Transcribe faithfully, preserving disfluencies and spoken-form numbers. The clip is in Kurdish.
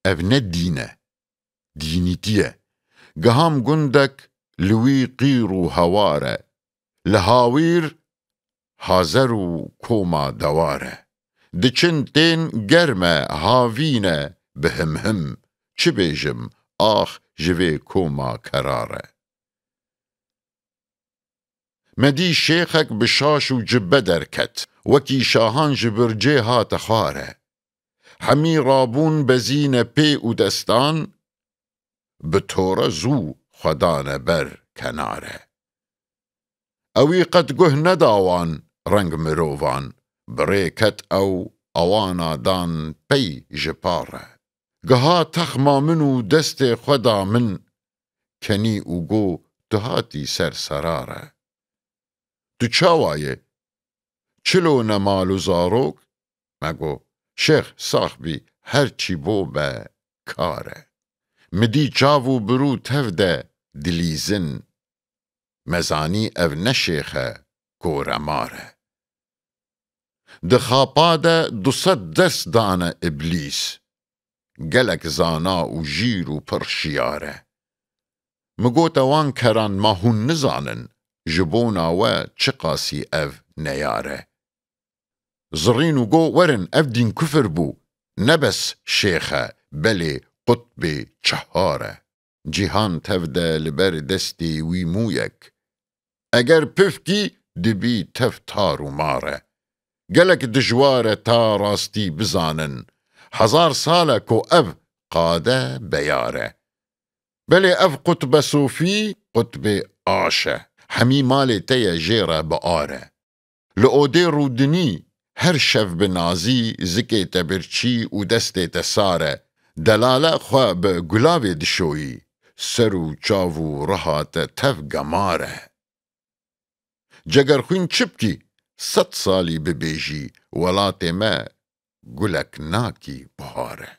ev ne dîn e, dînîtî ye. Giham gundek li wî qîr û hewar e. Li hawîr hazer û koma dewar e. Diçin tên germ e, havîn e, bi him him. Çi bêjim, ax ji vê koma kerar e. Me dî şêxek bi şaş û cibbe derket, wekî şahan ji bircê hate xwar e. Hemî rabûn bezîne pê û destan, bi tore zû xwe dane ber kenar e. Ewî qet guh neda wan reng mirovan, bi rê ket ew ewana dan pey ji par e. Giha texma min û destê xwe da min, kenî û got, tu hatî ser serar e. Tu çawa yê? Çilo ne mal û zarok? Me got, şêx sax bî, her çî bo be kar e. Mi dî çav û birû tev de dilîzin. Me zanî ev ne şêx e, koremar e. Di xapa de du sed ders dane îblîs. Gelek zana û jîr û pir şiyar e. Mi gote wan keran ma hûn nizanin, ji bona we çiqasî ev neyar e. Zirîn û got, werin, ev dîn kufir bû, ne bes şêx e, belê qutbê çehar e. Cîhan tev de li ber destê wî mûyek. Eger pifkî, dibî tev tar û mar e. Gelek dijwar e ta rastî bizanin. Hezar sal e ku ev qade beyar e. Belê ev qutbe sofî, qutbê aş e. Hemî malê te ye jê re bi ar e. Li odê rûdinî her şev bi nazî zikê te birçî û destê te sar e. Delale xwe bi gulavê dişoyî, ser û çav û riha te tev gemar e. Cegerxwîn çi bikî, sed salî bibêjî, welatê me gulek nakî bihar e.